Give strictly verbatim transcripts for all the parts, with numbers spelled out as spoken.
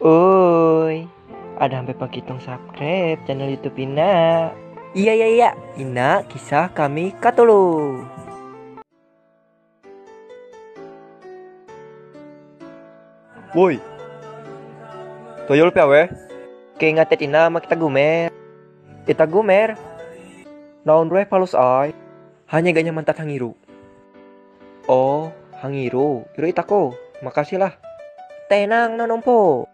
Oi, ada sampai pakai tong subscribe channel YouTube Ina. Iya, iya, iya. Ina kisah kami katulu. Woi. Toyol pe awe? Ke ngatet Ina ma kita gumer. Kita gumer. Naon rue palos ai. Hanya ganya mantat hangiru. Oh, hangiru. Iru itako. Makasih lah. Tenang, nanompo.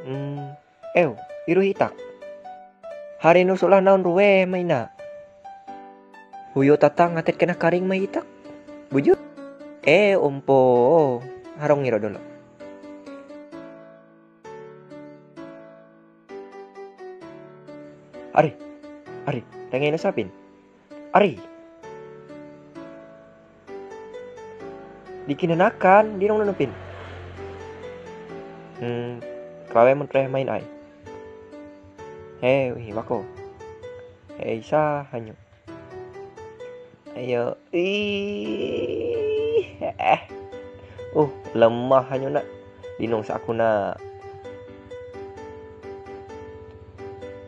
Hmm, eu, iru hitak. Hari nu solah naon rue maina. Huyo tatang atet kena karing mai hitak. Bujur? Eh, umpo. Harong ngiro dulu. Ari, ari, tengah ini sapin. Ari. Di kinanakan, di nung nunupin. Hmm, klawe mun treh main ai. He, wih, wako. He, isa hanyu. Ayo, ih, eh. Uh, lemah hanyu nak. Di nung sa aku nak.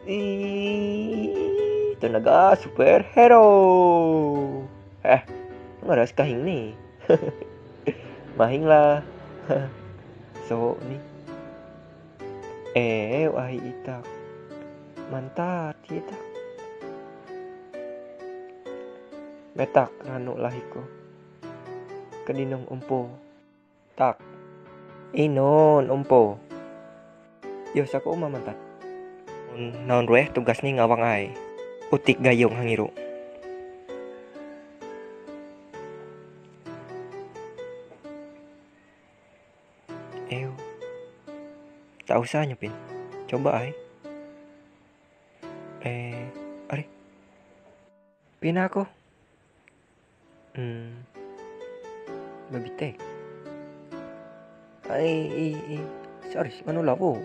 Ih, tenaga superhero. Eh, ngaras kahing ni. Mahing lah. So ni. Eh, wahai itak. Mantat itak. Metak ranu lahiko. Kedinong umpo. Tak. Inon umpo. Yo, sako uma mantat. Naon rueh tugas ni ngawang ai. Utik gayong hangiru. Eu. Tak usah nyepin. Coba ai. Eh, ari. Pina ako. Hmm. Babitek. Ai, i, i. Sorry, manu labo.